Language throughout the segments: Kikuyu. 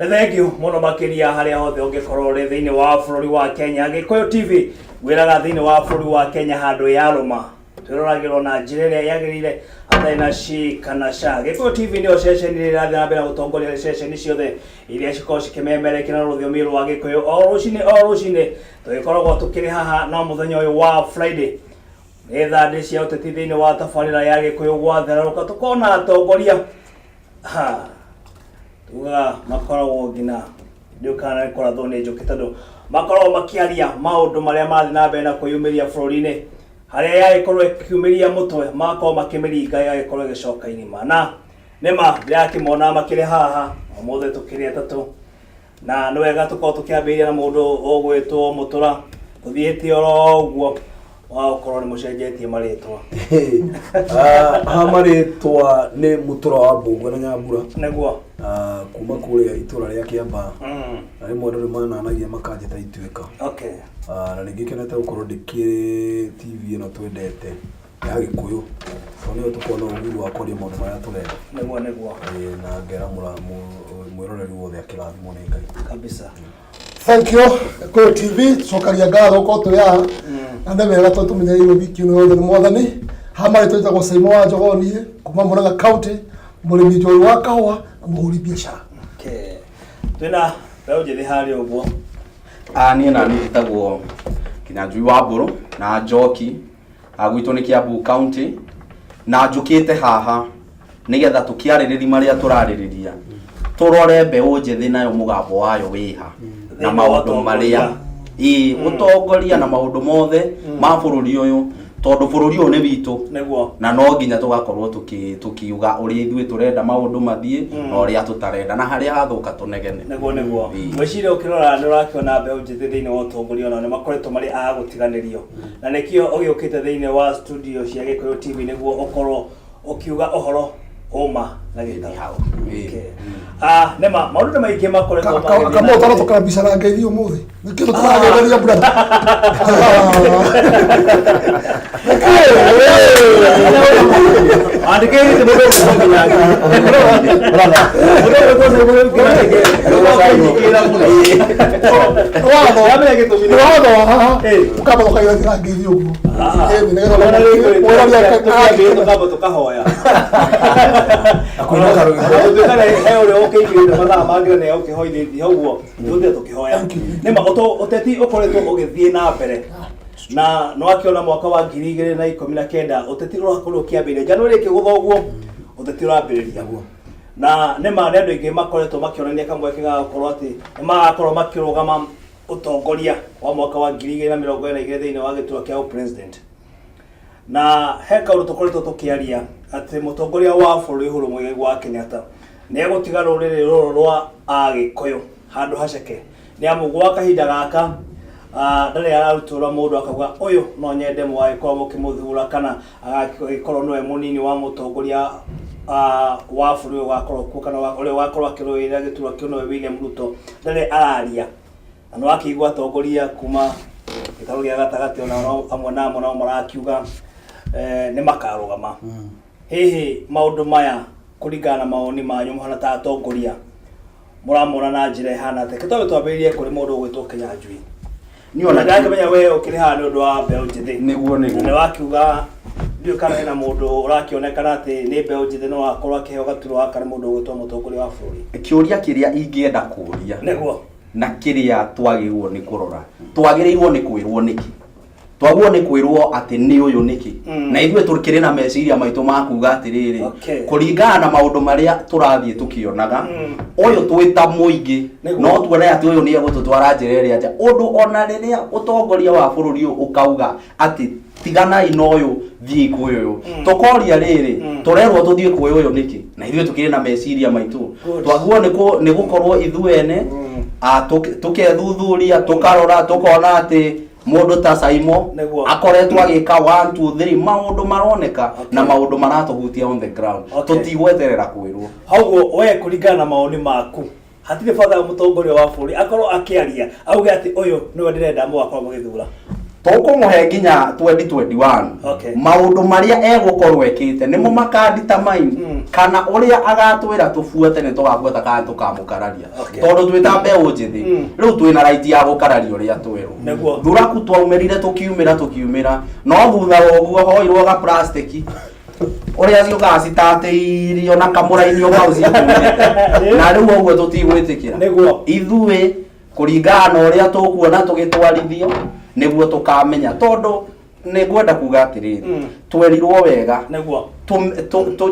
Nĩ thengiũ mũno makĩria harĩa hothe ũngĩkorwo ũrĩ thĩinĩ wa bũrũri wa Kenya. Gĩkũyũ TV wĩraga thĩinĩ wa bũrũri wa Kenya handũ yarũma. Twĩroragĩrwo na njĩra ĩrĩa yagĩrĩire hatarĩ na shi kana sha. Gĩkũyũ TV nĩyo ceceni ĩrĩa ĩrathiĩ na mbere na gũtongoria ceceni ciothe iria cikoragwo cikĩmemerekia na rũthiomi rwa Gĩkũyũ. O rũcinĩ o rũcinĩ tũgĩkoragwo tũkĩrĩ haha na mũthenya ũyũ wa Friday. Nĩ thandĩ cia ũteti thĩinĩ wa tabarĩra ya Gĩkũyũ gwatherũka tũkona atongoria ha tugaga makoragwo nginya ndiũ kana nĩ kũrathwo nĩ njũkĩ tondũ makoragwo makĩaria maũndũ marĩa marathiĩ na mbere na kwĩyumĩria bũrũri-inĩ harĩa yagĩkorwo ĩkiumĩria mũtwe magakorwo makĩmĩringa ĩgagĩkorwo ĩgĩcoka irima na nĩma ndĩrakĩmona makĩrĩ haha ũmũthĩ tũkĩrĩ atatũ Na nĩ wega tũkorwo tũkĩambĩrĩria na mũndũ ũgwĩtwo Mũtũra, tũthiĩte oro ũguo wa gũkorwo nĩ mũcenjetie marĩtwa. Ah, ha marĩtwa nĩ Mũtũra wa Mbũngwe na Nyambura. Nĩguo. Ah, kuma kũrĩa itũra rĩa Kĩambaa. Na rĩmwe andũ nĩ mananagia makanjĩta Ituĩka. Ah, na nĩ ngĩkenete gũkorwo ndĩkĩrĩ TV ĩno twendete. Ya gĩkũyũ tondũ nĩyo tũkoragwo na uhuru wa kwaria maũndũ marĩa tũrenda. Nĩguo nĩguo. Ĩĩ, na ngera mwĩroreri wothe akĩrathimwo nĩ Ngai. Kabisa. Thank you Gĩkũyũ TV tucokagia ngatho gũkorwo tũrĩ haha na nĩ wega tondũ tũmenyereirwo wiki ĩno yothe nĩ mwathani haha marĩ twĩtagwo Saimo wa Njogoniĩ kuma Murang'a County mũrĩmi njorua wa kahũa na mũhũri biacara. Okay. Twĩna mbeũ njĩthĩ harĩa ũguo. Ah, niĩ nani njĩtagwo Kinyanjui wa Mbũrũ na Njoki. Ah, gwitũ nĩ Kiambu County na njũkĩte haha nĩgetha tũkĩarĩrĩria marĩa tũrarĩrĩria tũrore mbeũ njĩthĩ nayo mũgambo wayo wĩha na Thĩinĩ wa maũndũ ũtongoria. marĩa ĩĩ ũtongoria na maũndũ mothe ma bũrũri ũyũ tondũ bũrũri ũyũ nĩ witũ Nĩguo. na no nginya tũgakorwo tũkiuga ũrĩa ithuĩ tũrenda maũndũ mathiĩ na ũrĩa tũtarenda na harĩa hathũka tũnegene. Nĩguo nĩguo. Ĩĩ. Ngwĩciria ũkĩrora nĩ ũrakĩona mbeũ njĩthĩ thĩinĩ wa ũtongoria onao nĩ makoretwo marĩ a gũtiganĩrio. Na nĩkĩo ũgĩũkĩte thĩinĩ wa studio cia Gĩkũyũ TV nĩguo ũkorwo ũkiuga ũhoro ũma na gĩtarũ. Hau. Okay. Ah, nĩma maũndũ nĩ maingĩ makoretwo magĩthiĩ na Kamau mbere. tũkarabicana na ngeithi ũmũthĩ nĩkĩ tũtaragereria brother. Andĩkĩrĩte mũndũ ũgwĩtwo Kinyanjui. Mũndũ ũgwĩtwo Simon Kinyanjui. Nĩũkũnjĩkĩra mũno. Watho. Ndamenya gĩtũmi nĩ- Watho wa haha Eh. ũkamba ũkagereria ngeithi ũguo. Ah. Ĩĩ, nĩgetha Ona rĩu mwĩrori tũkĩambĩrĩria tũkamba tũkahoya. Akũina karwĩmbo. Gũtuĩka he ũrĩa ũkĩingĩrĩte mathaa mangĩ na ũkĩhoithĩtie ũguo tũthie tũkĩhoya. Nĩma ũteti ũkoretwo ũgĩthiĩ na mbere na nĩwakĩona mwaka wa 2019 ũteti ũrakorwo ũkĩambĩrĩria January ĩkĩgũtha ũguo ũteti ũrambĩrĩria na nĩma nĩ andũ aingĩ makoretwo makĩonania kamweke ga gũkorwo atĩ nĩ magakorwo makĩrũgama ũtongoria wa mwaka wa 2022 thĩinĩ wa gĩturwa kĩa ũpresident na he kaũndũ tũkoretwo tũkĩaria atĩ mũtongoria wa bũrũri Uhuru Muigai wa Kenyatta nĩ egũtiga rũrĩrĩ rũrũ rwa Agĩkũyũ handũ haceke nĩ amu gwa kahinda gaka ah, ndarĩ ararutũra mũndũ akauga ũyũ no nyende mũgagĩkorwo mũkĩmũthura kana agagĩkorwo nĩwe mũnini wa mũtongoria ah, wa bũrũri ũgakorwo kuo kana ũrĩa ũgakorwo akĩrũĩrĩra gĩturwa kĩu nĩwe William Ruto ndarĩ araria na nĩ wakĩigua atongoria kuma gĩtarũ gĩa gatagatĩ ona amwe namo nao marakiuga eh, nĩ makarũgama hihi maũndũ maya kũringana na mawoni manyu mũhana ta atongoria mũramona na njĩra ĩhana atĩa kĩtwambe twambĩrĩrie kũrĩ mũndũ ũgwĩtwo Kĩnyanjui Niĩ ona ndakĩmenya we ũkĩrĩ haha nĩ ũndũ wa mbeũ njĩthĩ Nĩguo, nĩguo. Na nĩ wakiuga ndiũĩ kana hena mũndũ ũrakĩonekana atĩ nĩ mbeũ njĩthĩ no akorwo akĩheo gaturwa gaka nĩ mũndũ ũgwĩtwo mũtongoria wa bũrũri. Kĩũria kĩrĩa ingĩenda kũria Nĩguo. na kĩrĩa twagĩrĩirwo nĩ kũrora, twagĩrĩirwo nĩ kwĩrwo nĩkĩ? Twagĩrĩirwo nĩ kwĩrwo atĩ nĩ ũyũ nĩkĩ? Na ithuĩ tũkĩrĩ na meciria maitũ ma kuga atĩrĩrĩ, kũringana na maũndũ marĩa tũrathiĩ tũkĩonaga, ũyũ twĩ ta mũingĩ no tuone atĩ ũyũ nĩ egũtũtwara njĩra ĩrĩa njega. Ũndũ ona rĩrĩa ũtongoria wa bũrũri ũyũ ũkauga atĩ tiganai na ũyũ thiĩi kwĩ ũyũ, tũkoria rĩrĩ, tũrerwo tũthiĩ kwĩ ũyũ nĩkĩ? Na ithuĩ tũkĩrĩ na meciria maitũ. Twagĩrĩirwo nĩ gũkorwo ithuĩ ene tũkethuthuria, tũkarora, tũkona atĩ Mũndũ ta Saimo Nĩguo. akoretwo agĩka 1 2 3 maũndũ maroneka na maũndũ maratũhutia on the ground. Tũtigweterera kwĩrwo. Koguo we kũringana na mawoni maku hatirĩ bata mũtongoria wa bũrũri akorwo akĩaria auge atĩ ũyũ nĩwe ndĩrenda mũgakorwo mũgĩthura. Tũkũmũhe nginya 2021. Maũndũ marĩa egũkorwo ekĩte nĩmo makadetermine kana ũrĩa agatwĩra tũbuate nĩ tũgabuata kana tũkamũkararia. Tondũ twĩ ta mbeũ njĩthĩ, rĩu twĩna right ya gũkararia ũrĩa twerwo. Thuraku twaumĩrire tũkiumĩra tũkiumĩra, no thutha wa ũguo hoirwo ga plastic ũrĩa ciũkaga citatĩirio na kamũrainio kau cikumĩte, na rĩu ũguo tũtigwĩtĩkĩra. Ithuĩ kũringana na ũrĩa tũkuona tũgĩtwarithio nĩguo tũkamenya, tondũ nĩ ngwenda kuga atĩrĩrĩ, twerirwo wega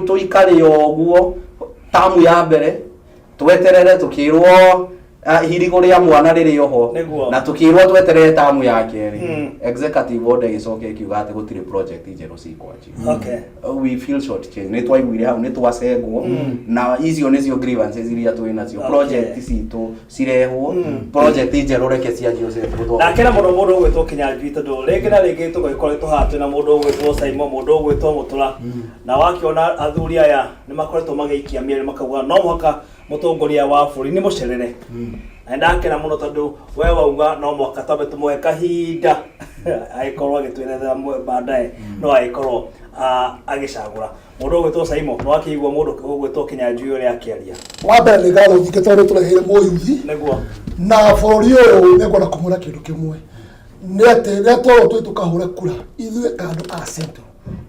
tũikare o ũguo tamu ya mbere, tweterere tũkĩrwo irigũ rĩa mwana rĩrĩ oho, na tũkĩrwo tweterere tamu ya kerĩ. Executive order ĩgĩcoka ĩkiuga atĩ gũtirĩ project njerũ cikwanjio. We feel short change. Nĩ twaiguire hau nĩ twacengwo, na icio nĩcio grievances iria twĩ nacio. Project citũ cirehwo, project njerũ reke cianjio cietwo. Ndakena mũno mũndũ ũgwĩtwo Kĩnyanjui, tondũ rĩngĩ na rĩngĩ tũgagĩkoretwo haha twĩna mũndũ ũgwĩtwo Saimo, mũndũ ũgwĩtwo Mũtũra, na wakĩona athuri aya nĩ makoretwo magĩikia mĩario makauga no mũhaka mũtongoria wa bũrũri nĩ mũcerere. Na ndakena mũno tondũ we wauga no mũhaka twambe tũmũhe kahinda agĩkorwo agĩtwĩrethera baadaye no agĩkorwo agĩcagũra mũndũ ũgwĩtwo Saimo. No akĩigua mũndũ ũgwĩtwo Kĩnyanjui ũrĩa akĩaria. Wa mbere nĩ ngatho nyingĩ tondũ tũreheire mũyuthi na bũrũri ũyũ. Nĩ ngwenda kũmwĩra kĩndũ kĩmwe, nĩ atĩ rĩrĩa twerwo twĩ tũkahũre kura, ithuĩ ta andũ a Central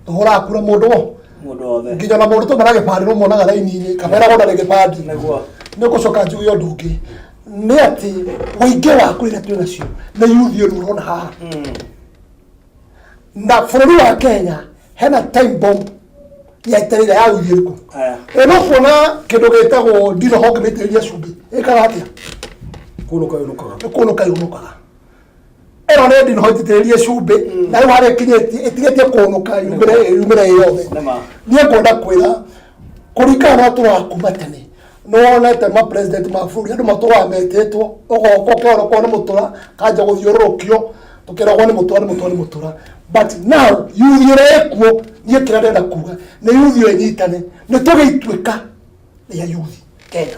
tũhũraga kura mũndũ wo mũndũ wothe, nginya na mũndũ tũmena gĩbandĩ no muonaga raini-inĩ kameragwo ndarĩ gĩbandĩ. Nĩ ngũcoka njuge ũndũ ũngĩ, nĩ atĩ ũingĩ wa kura iria twĩ nacio nĩ yuthi ĩno ũrona haha, na bũrũri wa Kenya hena time bomb yetereire ya yuthi ĩrĩkũ. Ĩno kuona kĩndũ gĩtagwo ndinoho ngĩmĩitĩrĩria cumbĩ ĩkaga atĩa? Kũnũka yũnũkaga. Nĩ kũnũka yũnũkaga. Ĩno nĩ ndinoho itĩrĩrie cumbĩ, na rĩu harĩa ĩkinyĩtie ĩtigĩtie kũnũka yumĩre yumĩre ĩ yothe. Niĩ ngwenda kwĩra kũringana na tũraga kuma tene, nĩwonete ma president ma bũrũri andũ matũraga metĩtwo, ũgoka ũkerwo korwo nĩ mũtũra kanja gũthiũrũrũkio tũkĩragwo nĩ mũtũra nĩ mũtũra nĩ mũtũra. But now yuthi ĩrĩa ĩkuo, niĩ kĩrĩa ndĩrenda kuga nĩ yuthi ĩyo ĩnyitane, nĩ tũgĩituĩka rĩa yuthi Kenya.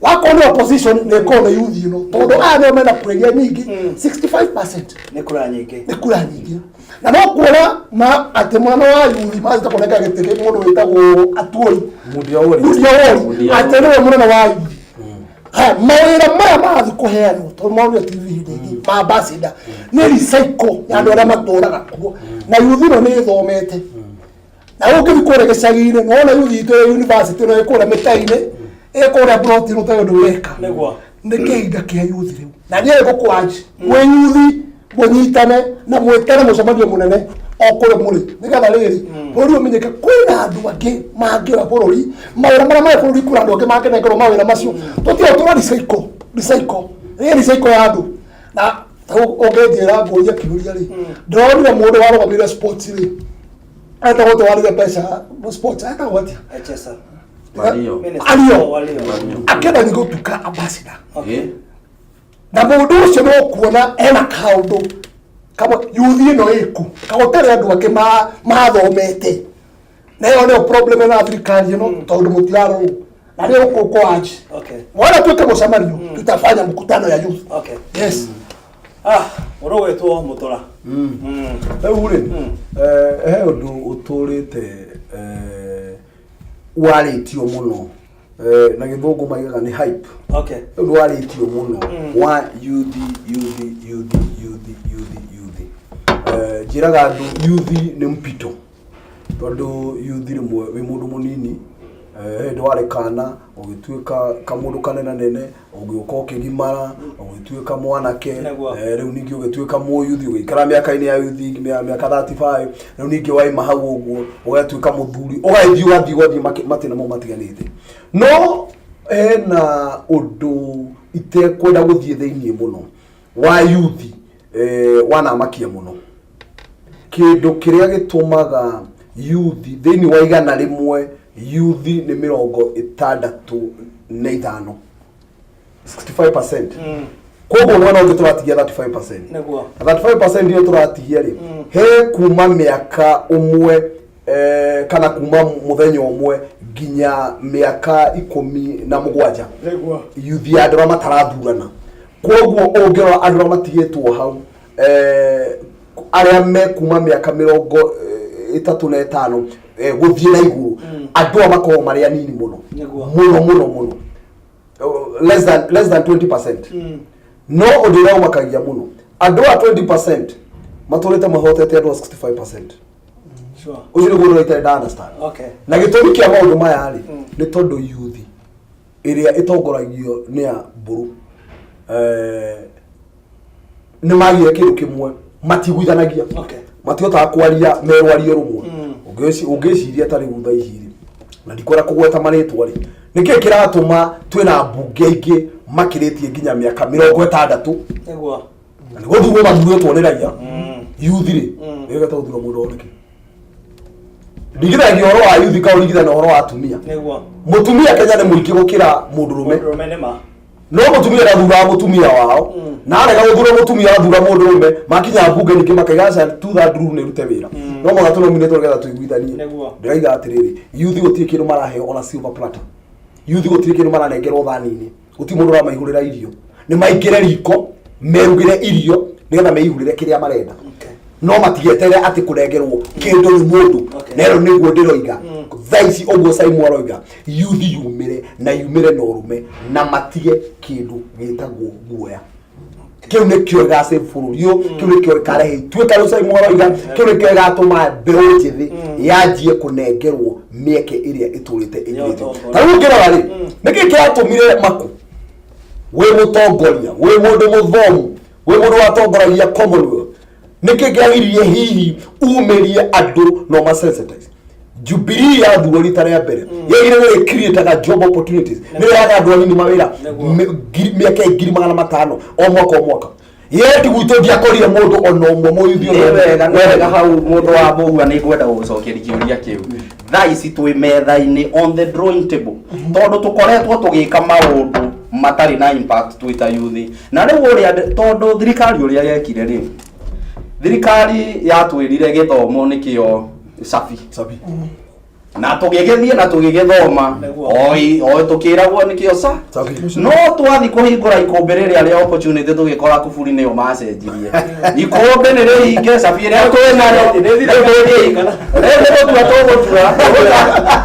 Wakorwo nĩ opposition, nĩ ĩkorwo nĩ yuthi ĩno, tondũ aya nĩo mena kura iria nyingĩ, 65%. Nĩ kura nyingĩ. Nĩ kura nyingĩ, na no kuona ma atĩ mwana wa yuthi mazite kũnenga gĩtĩ kĩ mũndũ wĩtagwo Atuori. Mundia Owori. Mundia Owori, atĩ nĩwe mũnene wa yuthi. Haya mawĩra maya marathiĩ kũheanwo, tondũ maronio TV hĩndĩ ĩngĩ ma ambassador, nĩ recycle ya andũ arĩa matũraga kuo, na yuthi ĩno nĩ ĩthomete. Na ũngĩthiĩ kũrĩa gĩcagi-inĩ nĩwona yuthi itũ ĩ university ĩno ĩ kũrĩa mĩtai-inĩ, ĩ kũrĩa plot ĩno ũtarĩ ũndũ ũreka. Nĩ kĩhinda kĩa yuthi rĩu, na niĩ ngũkwanji mwĩ yuthi mũnyitane na mwĩtane mũcemanio mũnene o kũrĩa mũrĩ, nĩgetha rĩrĩ bũrũri ũmenyeke kwĩna andũ angĩ mangĩoya bũrũri mawĩra marĩa marĩ bũrũri, kwĩna andũ angĩ mangĩnengerwo mawĩra macio. Tũtirĩ tũra recycle recycle rĩrĩ recycle ya andũ. Na ũngĩnjĩra ngũrie kĩũria rĩ, ndĩronire mũndũ warũgamĩrĩire sports rĩ, etagwo twarire mbeca sports, etagwo atĩa? Echesa. Wario. Minister. Ario. Wario. Akĩenda nĩ gũtuka ambassador, na mũndũ ũcio no kuona ena kaũndũ kamwe yuthi ĩno ĩku kagũtarĩ andũ angĩ mathomete, na ĩyo nĩyo problem na thirikari ĩno, tondũ mũtirarorwo na nĩyo gũkũ anji. Wona tuĩke mũcemanio, tutafanya mkutano ya youth. Yes. Mũndũ ũgwĩtwo Mũtũra. Rĩu rĩ, he ũndũ ũtũrĩte warĩtio mũno, na gĩthũngũ maigaga nĩ hype. Ũndũ warĩtio mũno wa yuthi yuthi yuthi yuthi yuthi yuthi. Njĩraga andũ yuthi nĩ mpito, tondũ yuthi rĩmwe wĩ mũndũ mũnini, hĩndĩ warĩ kana ũgĩtuĩka kamũndũ kanenanene, ũgĩũka ũkĩgimara ũgĩtuĩka mwanake. Rĩu ningĩ ũgĩtuĩka mũyuthi, ũgĩikara mĩaka-inĩ ya yuthi mĩaka 35, rĩu ningĩ waima hau ũguo ũgatuĩka mũthuri, ũgagĩthiĩ ũgathiĩ ũgathiĩ matĩna mau matiganĩte. No hena ũndũ itekwenda gũthiĩ thĩiniĩ mũno wa yuthi, wanamakia mũno, kĩndũ kĩrĩa gĩtũmaga yuthi thĩinĩ wa 100 yuthi nĩ 65, 65%. Koguo mwena ũngĩ tũratigia 35%. Na 35% iyo tũratigia rĩ, he kuma mĩaka ũmwe kana kuma mũthenya ũmwe nginya mĩaka 17. Yuthi ya andũ arĩa matarathurana. Koguo ũngĩrora andũ arĩa matigĩtwo hau. Arĩa me kuma mĩaka 35 gũthiĩ na igũrũ, andũ aya makoragwo marĩ anini mũno. Mũno mũno mũno, less than 20%. No ũndũ ũrĩa ũmakagia mũno, andũ a 20% matũrĩte mahotete andũ a 65%. Ũcio nĩguo ũndũ ũrĩa itarĩ understand. Na gĩtũmi kĩa maũndũ maya rĩ, nĩ tondũ youth ĩrĩa ĩtongoragio nĩ a mbũrũ nĩ magire kĩndũ kĩmwe, matiguithanagia. Matihotaga kwaria merwario rũmwe. Ũngĩciria ta rĩu thaa ici rĩ, na ndikwenda kũgweta marĩtwa rĩ, nĩkĩ kĩratũma twĩna mbunge aingĩ makĩrĩtie nginya mĩaka 60? Na nĩ gũthurwo mathurĩtwo nĩ raia. Youth rĩ, nĩregete gũthura mũndũ o nĩkĩ? Ringithanagia ũhoro wa youth ka ũringithania ũhoro wa atumia. Mũtumia Kenya nĩ mũingĩ gũkĩra mũndũrũme. Mũndũrũme nĩ ma. No mũtumia ndathuraga mũtumia wao, na arega gũthura mũtumia athura mũndũrũme, makinya mbunge ningĩ makaiga aca two third rule nĩ ĩrute wĩra, no mũhaka tũnominĩtwo nĩgetha tũiguithanie. Ndĩraiga atĩrĩrĩ, youth gũtirĩ kĩndũ maraheo ona silver platter. Youth gũtirĩ kĩndũ maranengerwo thani-inĩ, gũtirĩ mũndũ ũramaihũrĩra irio. Nĩ maingĩre riko merugĩre irio nĩgetha meihũrĩre kĩrĩa marenda, no matigeterere atĩ kũrengerwo kĩndũ nĩ mũndũ. Na ĩno nĩguo ndĩroiga thaa ici, ũguo Saimu aroiga, youth yumĩre na yumĩre na ũrũme na matige kĩndũ gĩtagwo guoya. Kĩu nĩkĩo gĩgacave bũrũri ũyũ, kĩu nĩkĩo gĩkarehe ituĩka rĩu Saimu aroiga, kĩu nĩkĩo gĩgatũma mbeũ njĩthĩ yanjie kũnengerwo mĩeke ĩrĩa ĩtũrĩte ĩgirĩtio. Ũtongoria. Ta rĩu ũngĩrora rĩ, nĩkĩ kĩratũmire maku wĩ mũtongoria, wĩ mũndũ mũthomu, wĩ mũndũ watongoragia Commonwealth, nĩkĩ kĩagiririe hihi umĩrie andũ no masensitize? Jubilee yathurwo rita rĩa mbere yagire nĩ ĩcreataga job opportunities, nĩ yaga andũ anini mawĩra mĩaka 500,000 o mwaka o mwaka. Yeti gwitũ ndiakorire mũndũ ona ũmwe mũyuthi ona Nĩ ũmwe. wega, nĩ wega. Hau mũndũ wa mũhua, nĩ ngwenda gũgũcokeria kĩũria kĩu. Thaa ici twĩ metha-inĩ, on the drawing table, tondũ tũkoretwo tũgĩka maũndũ matarĩ na impact twĩ ta youth. Na rĩu ũrĩa tondũ thirikari ũrĩa yekire rĩ, thirikari yatwĩrire gĩthomo nĩkĩo cabi. Cabi. Na tũgĩgĩthiĩ na tũgĩgĩthoma. Oi oi, tũkĩragwo nĩkĩo ca Cabi. No twathi kũhingũra ikũmbĩ rĩrĩa rĩa opportunity, tũgĩkora kuburi nĩyo macenjirie ikũmbĩ nĩ rĩhinge, cabi ĩrĩa twĩ nayo rĩu nĩ gũtua tũgũtua,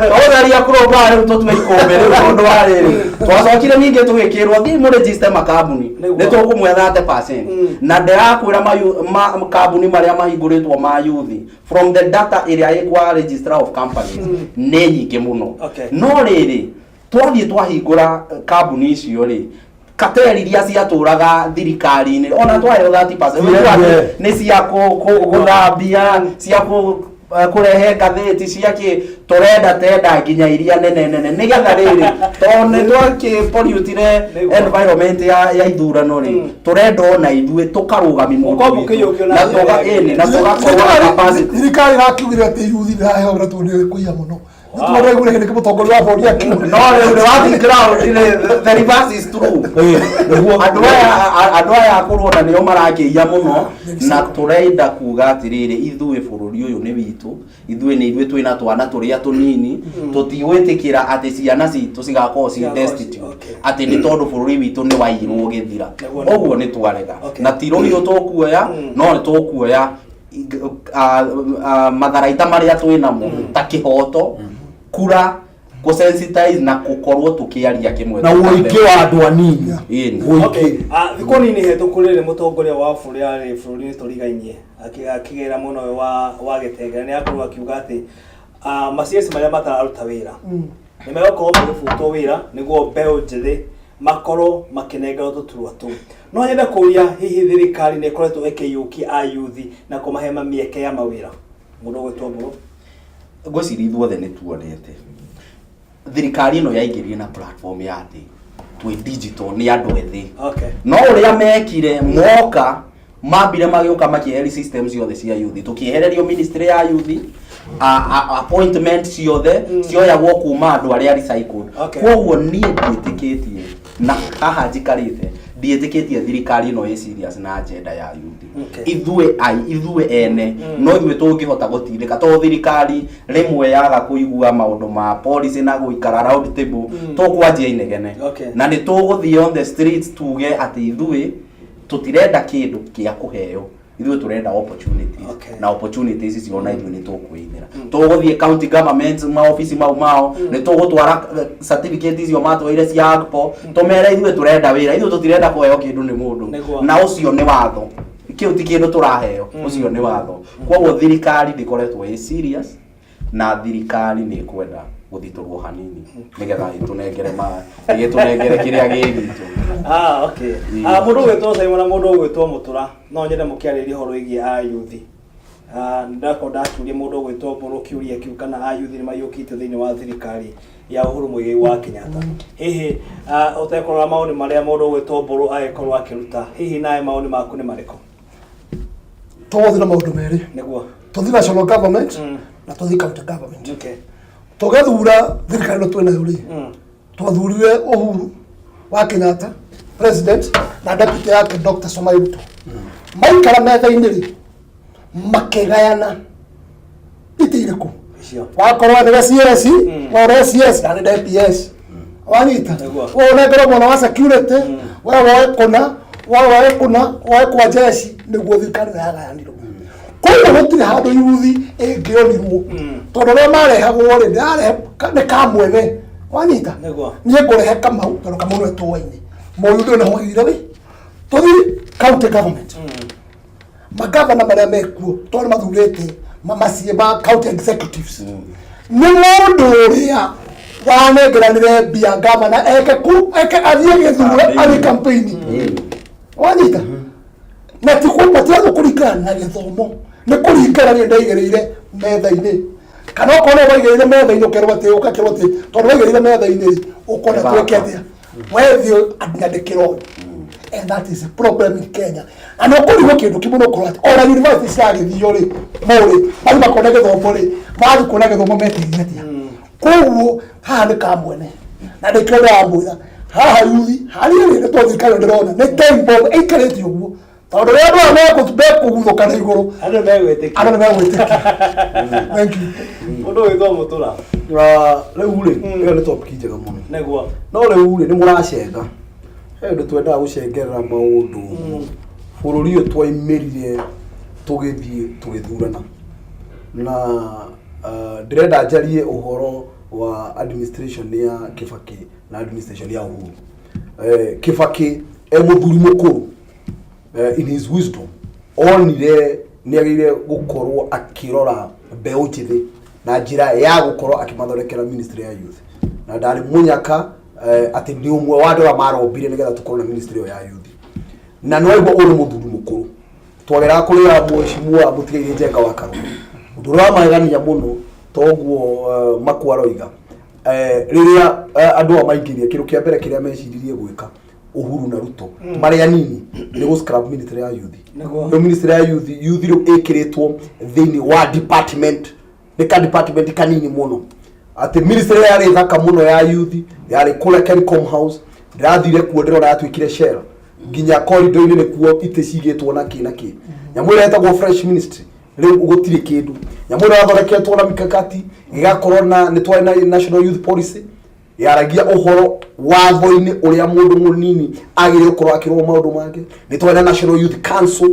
tũgũtharia kũrũmba rĩu tũtue ikũmbĩ rĩu. Tondũ wa rĩrĩ, twacokire ningĩ tũgĩkĩrwo thiĩ mũregister makambuni, nĩ tũkũmwe 30%. Na ndĩrakwĩra kambuni marĩa mahingũrĩtwo ma youth, from the data ĩrĩa ĩ kwa registrar of companies, nĩ nyingĩ mũno. No rĩrĩ, twathiĩ twahingũra kambuni icio rĩ, kateri iria ciatũraga thirikari-inĩ ona twaheo 30% nĩ cia gũthambia, cia kũrehe ngathĩti, cia kĩ tũrenda tenda nginya iria nene nene, nĩgetha rĩrĩ, tondũ nĩ twakĩpollutire environment ya ithurano rĩ, tũrenda ona ithuĩ tũkarũgami mũndũ Ũkombo witũ. ũkĩiyũkio na Na njĩra ya ĩni, na tũgakorwo na capacity. Thirikari ĩrakiugire atĩ yuthi ndĩraheo wĩra tondũ nĩ kũiya mũno. Nĩtũraiguire hĩndĩ mũtongoria wa bũrũri akiuga. No rĩu nĩ wathiĩ ground rĩ, the reverse is true. Andũ aya akũrũ ona nĩo marakĩiya mũno, na tũrenda kuga atĩrĩrĩ, ithuĩ bũrũri ũyũ nĩ witũ, ithuĩ nĩ ithuĩ twĩna twana tũrĩa tũnini, tũtigwĩtĩkĩra atĩ ciana citũ cigakorwo ci Cigakorwo destitute atĩ nĩ tondũ bũrũri witũ nĩ waiyirwo gĩthira. Ũguo nĩ twarega. Na ti rũhiũ tũkuoya, no nĩ tũkuoya matharaita marĩa twĩ namo ta kĩhoto, kura, kũsensitize na gũkorwo tũkĩaria kĩmwe. Na ũingĩ wa andũ anini. Ĩni. Ũingĩ. Okay. Thikũ nini hetũku rĩrĩ, mũtongoria wa bũrũri arĩ bũrũri-inĩ tũrigainie akĩgera mwena ũyũ wa Gĩtengera, nĩ akorwo akiuga atĩ ma CS marĩa matararuta wĩra nĩ megũkorwo magĩbutwo wĩra nĩguo mbeũ njĩthĩ makorwo makĩnengerwo tũturwa tũu. No nyende kũria, hihi thirikari nĩ ĩkoretwo ĩkĩiyũkia ayuthi na kũmahe mĩeke ya mawĩra? Mũndũ ũgwĩtwo Mbũrũ. Ngwĩciria ithuothe nĩ tuonete thirikari ĩno yaingĩrire na platform ya atĩ twĩ digital, nĩ andũ ethĩ. No ũrĩa mekire moka, mambire magĩũka makĩeheria system ciothe cia youth, tũkĩehererio ministry ya youth, appointment ciothe cioyagwo kuma andũ arĩa recycled. Koguo niĩ ndiĩtĩkĩtie, na haha njikarĩte ndiĩtĩkĩtie thirikari ĩno ĩ serious na agenda ya youth. Ithuĩ ai ithuĩ ene no ithuĩ tũngĩhota gũtindĩka, tondũ thirikari rĩmwe yaga kũigua maũndũ ma policy na gũikara round table, tũkwanjia inegene. Na nĩ tũgũthiĩ on the streets tuge atĩ ithuĩ tũtirenda kĩndũ kĩa kũheo. Ithuĩ tũrenda opportunities. Na opportunities icio ona ithuĩ nĩ tũkwĩinĩra. Tũgũthiĩ county government, maobici mau mao, nĩ tũgũtwara certificate icio matwaire cia AGPO, tũmere ithuĩ tũrenda wĩra, ithuĩ tũtirenda kũheo kĩndũ nĩ mũndũ. Na ũcio nĩ watho, kĩu ti kĩndũ tũraheo, ũcio nĩ watho. Koguo thirikari ndĩkoretwo ĩ serious, na thirikari nĩ ĩkwenda gũthitũrwo hanini nĩgetha ĩtũnengere ma ĩgĩtũnengere kĩrĩa gĩ gitũ. Ah, okay. Ah, mũndũ ũgwĩtwo Simon na mũndũ ũgwĩtwo Mũtũra, no nyende mũkĩarĩrie ũhoro wĩgiĩ ayuthi. Ah, ndakorwo ndakĩũria mũndũ ũgwĩtwo Mbũrũ kĩũria kĩu kana ayuthi nĩ maiyũkĩte thĩinĩ wa thirikari ya Uhuru Muigai wa Kenyatta. Hihi ah, ũtekũrora maũndũ marĩa mũndũ ũgwĩtwo Mbũrũ agĩkorwo akĩruta, hihi nawe maũndũ maku nĩ marĩkũ? Tũgũthiĩ na maũndũ merĩ. Nĩguo. Tũthiĩ national government na tũthiĩ county government. Tũgĩthura thirikari ĩno twĩnayo rĩ, twathurire Uhuru wa Kenyatta president na deputy yake Dr. Somai Ruto. Maikara metha-inĩ rĩ, makĩgayana itĩ irĩkũ. Icio. Wakorwo nĩwe CS, we CS na nĩ PS, wanyita. Nĩguo. We ũnengerwo mwena wa security, we woe kũna, we woe kũna, woe kwa jeshi, nĩguo thirikari ĩyo yagayanirwo. Koguo gũtirĩ handũ yuthi ĩngĩonirwo, tondũ arĩa marehagwo rĩ, ndĩrarehe nĩ kamwene, wanyita. Nĩguo. Niĩ ngũrehe Kamau tondũ Kamau nĩwe tũaine mũyuthi ũyũ nĩho wagĩrĩire wĩ. Tũthiĩ county government, magavana marĩa mekuo, tondũ nĩ mathurĩte maciĩ ma county executives, nĩ mũndũ ũrĩa wanengeranire mbia gavana eke ku eke athiĩ gĩthurano, athiĩ campaign, wanyita. Na ti matiagwo kũringana na gĩthomo, nĩ kũringana nĩ ndaigĩrĩire metha-inĩ, kana okorwo no waigĩrĩire metha-inĩ, ũkerwo atĩ, ũgakĩrwo atĩ tondũ waigĩrĩire metha-inĩ rĩ, ũkona twĩke atĩa, wethiĩ nyandĩkĩro ũyũ. And that is a problem in Kenya. Na no kũrigwo kĩndũ kĩmwe no kũrwo atĩ ona university ciragĩthio rĩ, mũrĩ mathiĩ makona gĩthomo rĩ, mathiĩ kuona gĩthomo meteire atĩa. Koguo haha nĩ kamwene, na nĩkĩo ndĩramwĩra haha yuthi harĩa rĩ, nĩ tondũ thirikari ĩyo ndĩrona nĩ time bomb ĩikarĩte ũguo, tondũ rĩrĩa andũ aya mekũguthũka na igũrũ, Andũ megwĩtĩkia. Andũ nĩ megwĩtĩkia. Thank you. Mũndũ ũgwĩtwo Mũtũra. Ah, rĩu rĩ, ĩyo nĩ topic njega mũno. Nĩguo. No rĩu rĩ, nĩ mũracenga he ũndũ twendaga gũcengerera maũndũ. Bũrũri ũyũ twaimĩrire tũgĩthiĩ tũgĩthurana na ndĩrenda njarie ũhoro wa administration ya Kibaki na administration ya Uhuru. Kibaki e mũthuri mũkũrũ, in his wisdom onire nĩ agĩrĩire gũkorwo akĩrora mbeũ njĩthĩ na njĩra ya gũkorwo akĩmathondekera ministry ya youth, na ndarĩ mũnyaka atĩ nĩ ũmwe wa andũ arĩa marombire nĩgetha tũkorwo na ministry ĩyo ya youth. Na nĩ waigua ũyũ nĩ mũthuri mũkũrũ, twageraga kũrĩa mheshimiwa mũtigairĩ Njenga wa Karũa, ũndũ ũrĩa wamagegania mũno toguo Makwa aroiga, rĩrĩa andũ aya maingĩrire, kĩndũ kĩa mbere kĩrĩa meciririe gwĩka Uhuru na Ruto marĩ anini nĩ gũ scrap ministry ya youth. Rĩu ministry ya youth rĩu ĩkĩrĩtwo thĩinĩ wa department, nĩ ka department kanini mũno, atĩ ministry yarĩ thaka mũno ya youth yarĩ kũrĩa Kencom House. Ndĩrathire kuo, ndĩrona yatuĩkire shell, nginya corridor-inĩ nĩkuo itĩ cigĩtwo na kĩ na kĩ. Nyamũ ĩrĩa ĩtagwo fresh ministry rĩu gũtirĩ kĩndũ. Nyamũ ĩrĩa yathondeketwo na mikakati ĩgakorwo na nĩ twarĩ na national youth policy yaragia ũhoro watho-inĩ ũrĩa mũndũ mũnini agĩrĩire gũkorwo akĩrwo maũndũ make. Nĩ twarĩ na national youth council,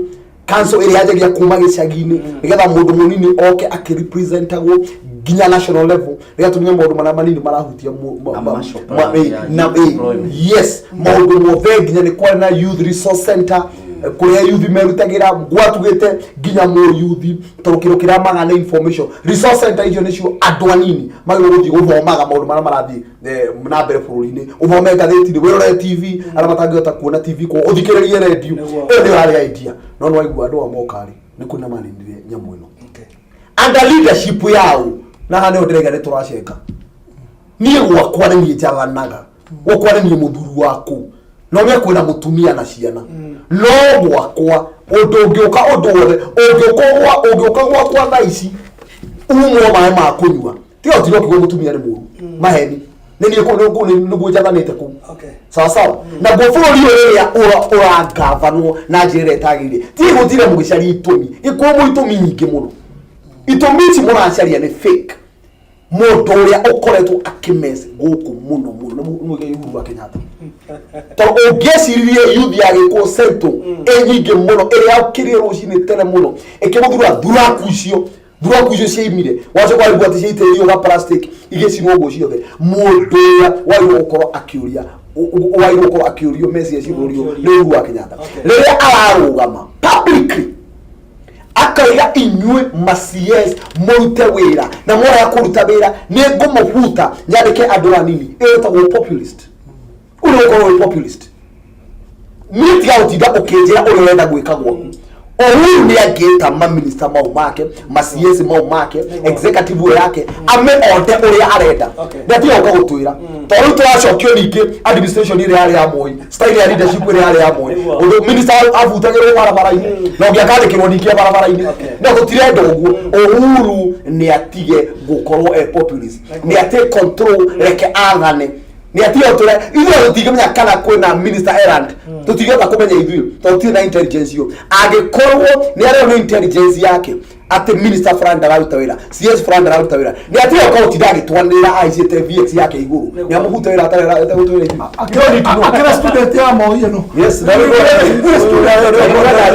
council ĩrĩa yanjagia kuma gĩcagi-inĩ nĩgetha mũndũ mũnini oke akĩrepresentagwo nginya national level, nĩgetha tũmenye maũndũ marĩa manini marahutia Na macio plan ya na youth employment. Yes, maũndũ mothe, nginya nĩ kwarĩ na youth resource center kũrĩa youth merutagĩra gwatugĩte nginya mũyuthi, tondũ kĩndũ kĩrĩa maga nĩ information. Resource center icio nĩcio andũ anini magĩrĩirwo gũthiĩ gũthomaga maũndũ marĩa marathiĩ na mbere bũrũri-inĩ, ũthome ngathĩti-inĩ, wĩrore TV, arĩa matangĩhota kuona TV kwa ũthikĩrĩrie redio. Ĩyo nĩyo yarĩ idea. No nĩ waigua andũ a moka rĩ, nĩ kũina maninire nyamũ ĩno under leadership yao. Na haha nĩho ndĩraiga nĩ tũracenga. Niĩ gwakwa nĩ niĩ njathanaga, gwakwa nĩ niĩ mũthuri waku, no nĩ kwĩna mũtumia na ciana, no gwakwa ũndũ ũngĩũka, ũndũ wothe ũngĩũka ũngĩũka gwakwa thaa ici umwo maĩ ma kũnyua, tiga ũtire ũkiuga mũtumia nĩ mũru, maheni, nĩ niĩ kũu nĩguo njathanĩte kũu. Sawa sawa. Naguo bũrũri ũyũ rĩrĩa ũrangabanwo na njĩra ĩrĩa ĩtagĩrĩire, ti gũtire mũgĩcaria itũmi, ikorwo itũmi nyingĩ mũno. Itũmi ici mũracaria nĩ fake. Mũndũ ũrĩa ũkoretwo akĩmess gũkũ mũno mũno nĩ Muigai Uhuru wa Kenyatta. Tondũ ũngĩeciririe youth ya Gĩkũyũ Central ĩ nyingĩ mũno, ĩrĩa yokĩrire rũcinĩ tene mũno ĩkĩmũthura thuraku icio, thuraku icio ciaimire wacoka waigua atĩ ciaitĩrĩirio ga plastic igĩcinwo ũguo ciothe. Mũndũ ũrĩa wagĩrĩirwo gũkorwo akĩũria, wagĩrĩirwo gũkorwo akĩũrio meciria cia bũrũri ũyũ nĩ Uhuru wa Kenyatta. Rĩrĩa ararũgama publicly akaiga inyuĩ ma CS mũrute wĩra, na mwarega kũruta wĩra nĩ ngũmũbuta nyandĩke andũ anini, ĩyo ĩtagwo populist. Ũrĩa ũkorwo wĩ populist, niĩ tiga gũtinda ũkĩnjĩra ũrĩa ũrenda gwĩka gwaku. Uhuru nĩ angĩta maminista mau make, ma CS mau make, executive ĩyo yake, ame ode ũrĩa arenda. Na tiga gũka gũtwĩra, tondũ rĩu tũracokio ningĩ administration ĩrĩa yarĩ ya Moi, style ya leadership ĩrĩa yarĩ ya Moi. Ũndũ minister abutagĩrwo barabara-inĩ na ũngĩ akandĩkĩrwo ningĩ barabara-inĩ. No tũtirenda ũguo. Uhuru nĩ atige gũkorwo e populist, nĩ ate control, reke athane, nĩ atige gũtũre. Ithuĩ tũtingĩmenya kana kwĩna minister errand, tũtingĩhota kũmenya ithuĩ tondũ tũtirĩ na intelligence ĩyo. Angĩkorwo nĩ areo nĩ intelligence yake atĩ minister fulani ndararuta wĩra, CS fulani ndararuta wĩra, nĩ atige gũkorwo gũtinda agĩtwanĩrĩra ahaicĩte VX yake igũrũ. Nĩ amũhute wĩra atarĩ ategũtwĩra ithuĩ. You don't need to know. Akĩra student ya Moi ĩno. Yes, na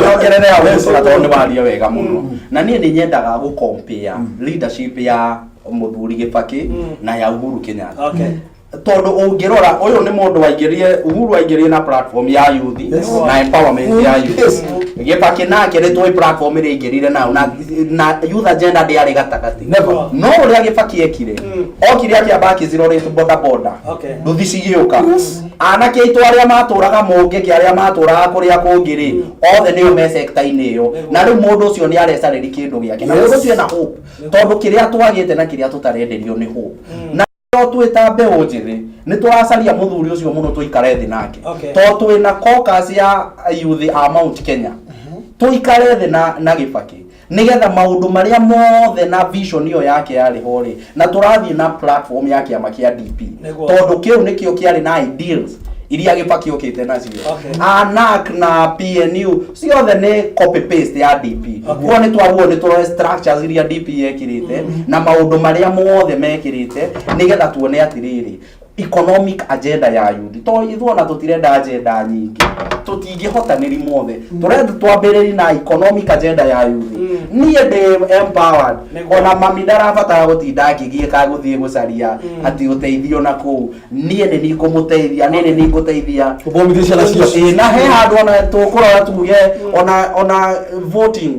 njongerere hau mũcora, tondũ nĩ waria wega mũno, na niĩ nĩ nyendaga gũ compare leadership ya mũthuri Gĩbakĩ na ya Uhuru Kenyatta. Tondũ ũngĩrora, ũyũ nĩ mũndũ waingĩrire, Uhuru aingĩrire na platform ya youth na empowerment ya youth. Gĩbakĩ nake nĩ tũĩ platform ĩrĩa aingĩrire nayo, na youth agenda ndĩarĩ gatagatĩ. Never. No ũrĩa Gĩbakĩ ekire, okire akĩamba akĩ rate boda boda, nduthi cigĩũka, anake aitũ arĩa matũraga mũngĩkĩ, arĩa matũraga kũrĩa kũngĩ rĩ, othe nĩo me sector-inĩ ĩyo. Na rĩu mũndũ ũcio nĩ arecarĩri kĩndũ gĩake, na mũndũ ũcio ena hope, tondũ kĩrĩa twagĩte na kĩrĩa tũtarenderio nĩ hope. Na no twĩ ta mbeũ njĩthĩ nĩ tũracaria mũthuri ũcio mũno tũikare thĩ nake, tondũ twĩna caucus ya youth a Mount Kenya, tũikare thĩ na Gĩbakĩ nĩgetha maũndũ marĩa mothe na vision ĩyo yake yarĩ ho rĩ, na tũrathiĩ na platform ya kĩama kĩa DP, tondũ kĩu nĩkĩo kĩarĩ na ideals iria Gĩbakĩ okĩte nacio. ANAC na PNU ciothe nĩ copy paste ya DP. Koguo nĩ twaguo nĩ tũroe structures iria DP yekĩrĩte na maũndũ marĩa mothe mekĩrĩte, nĩgetha tuone atĩrĩrĩ, economic agenda ya youth, to ithuĩ ona tũtirenda agenda nyingĩ, tũtingĩhotanĩri mothe, tũrenda twambĩrĩri na economic agenda ya youth. Niĩ ndĩ empowered. Ona mami ndarabatara gũtinda akĩgiĩka gũthiĩ gũcaria atĩ ũteithio na kũu. Niĩ nĩ ningũmũteithia, niĩ nĩ ningũteithia Ũthomithie ciana ciaku. Ĩĩ, na he handũ ona tũkũrora tuge ona voting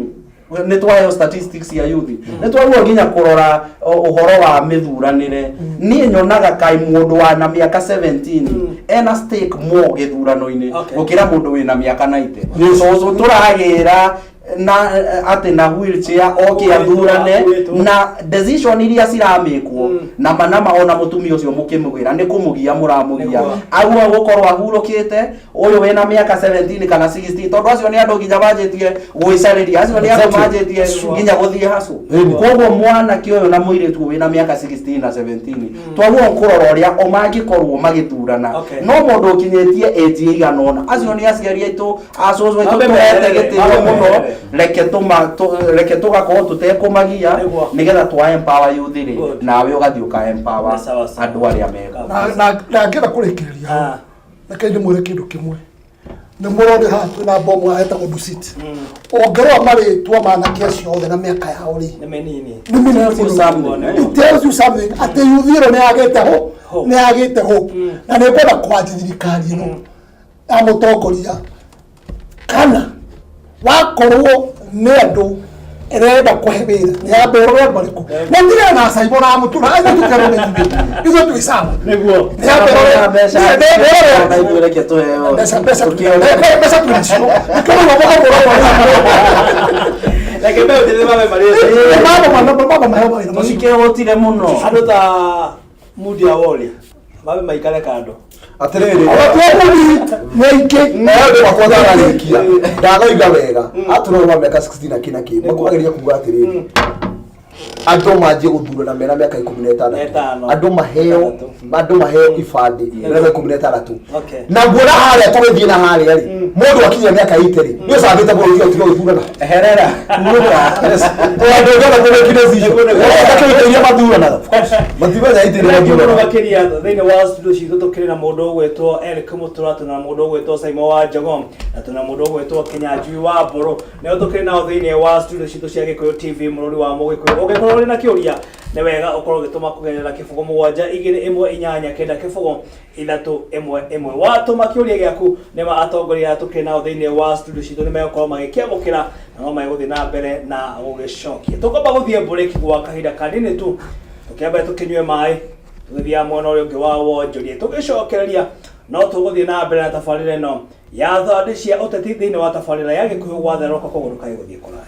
nĩ twaheo statistics ya youth, nĩ twagwo nginya kũrora ũhoro wa mĩthuranĩre. Niĩ nyonaga kaĩ mũndũ wa na mĩaka 17 ena stake more gĩthurano-inĩ gũkĩra mũndũ wĩna mĩaka 90. So tũragĩra na atĩ na wheelchair oke athurane Akuĩtwo. Na decision iria ciramĩkwo na manama, ona mũtumia ũcio mũkĩmũgĩra nĩ kũmũgia mũramũgia. Agua gũkorwo ahurũkĩte ũyũ wĩna mĩaka 17 kana 16, tondũ acio nĩ andũ nginya manjĩtie gwĩcarĩria, acio nĩ andũ manjĩtie nginya gũthiĩ hacu. Koguo mwanake ũyũ na mũirĩtu ũyũ wĩna mĩaka 16 na 17 twagwo kũrora ũrĩa o mangĩkorwo magĩthurana. No mũndũ ũkinyĩtie age ĩigana ũna, acio nĩ aciari aitũ, acũcũ aitũ, Mambe tũhete meherere, gĩtĩo mambe mũno. meherere. Reke tũgakorwo tũtekũmagia nĩgetha twa empower youth rĩ, nawe ũgathiĩ ũka empower Nĩ sawa sawa. andũ arĩa meko. Na ngĩenda kũrĩkĩrĩria hau, reke ndĩmwĩre kĩndũ kĩmwe. Nĩ mũrore haha twĩna bomu haha ĩtagwo Dusit. Ũngĩrora marĩtwa ma anake acio othe na mĩaka yao rĩ, Nĩ mĩnini. Nĩ mĩnini Tells you mũno. something. It tells you something atĩ youth ĩno nĩ yagĩte ho, nĩ yagĩte hope. Na nĩ ngwenda kwanjia thirikari ĩno ya mũtongoria, kana wakorwo nĩ andũ ĩrenda kũhe wĩra, nĩ yambe ĩrore andũ arĩkũ, na tigana na Caimbo na Mũtura, acio tũkerwo nĩ ithuĩ, ithuĩ twĩ sawa. Nĩ yambe ĩrore Mbeca. ĩrore Na ithuĩ reke tũheo. Mbeca Tũkĩone. Mbeca twĩ nacio, nĩkĩo rĩu mũkamũra. Reke mbeũ njĩthĩ mabe marĩ Mama maheo mawĩra macio. Tũtikĩhũtire mũno. Andũ ta Mudi Awori mabe maikare kando. Atĩrĩrĩ, Abatwabuni nĩ aingĩ. Maũndũ makwa ndararĩkia, ndanoiga wega atũrora wa mĩaka 16 na kĩna kĩ makwagĩrĩria kuga atĩrĩrĩ, andũ manjie gũthurana mena mĩaka ikũmi na Na ĩtandatũ. ĩtano. Andũ maheo ibandĩ mena mĩaka 16. Na nguona harĩa tũgĩthiĩ na harĩa rĩ, mũndũ akinyia mĩaka 80 rĩ, nĩ ũcambĩte bũrũri ũcio tiga gũthurana. Eherera. Andũ othe kũmĩki decision ũrenda kĩrĩkĩria mathurano. Mathuranaga. Matimenya itĩ Thank you mũno mathuranaga. makĩria. Thĩinĩ wa studio citũ tũkĩrĩ na mũndũ ũgwĩtwo Eric Mũtura, tũna mũndũ ũgwĩtwo Simon wa Njogo, na tũna mũndũ ũgwĩtwo Kĩnyanjui wa Mbũrũ. Nĩo tũkĩrĩ nao thĩinĩ wa studio citũ cia Gĩkũyũ TV, mũrũri wa Mũgĩkũyũ. Ũngĩkorwo ũrĩ na kĩũria, nĩ wega ũkorwo ũgĩtũma kũgerera 0721890311. Watũma kĩũria gĩaku, nĩ ma atongoria aya tũkĩrĩ nao thĩinĩ wa studio citũ nĩ megũkorwo magĩkĩamũkĩra na no megũthiĩ na mbere na gũgĩcokia. Tũkwamba gũthiĩ break gwa kahinda kanini tu, tũkĩambe tũkĩnyue maĩ, tũgĩthiaga mwena ũrĩa ũngĩ wa wonjoria. Tũgĩcokereria no tũgũthiĩ na mbere na tabarĩra ĩno ya thandĩ cia ũteti thĩinĩ wa tabarĩra ya Gĩkũyũ gwatherũka, koguo ndũkae gũthiĩ kũraya.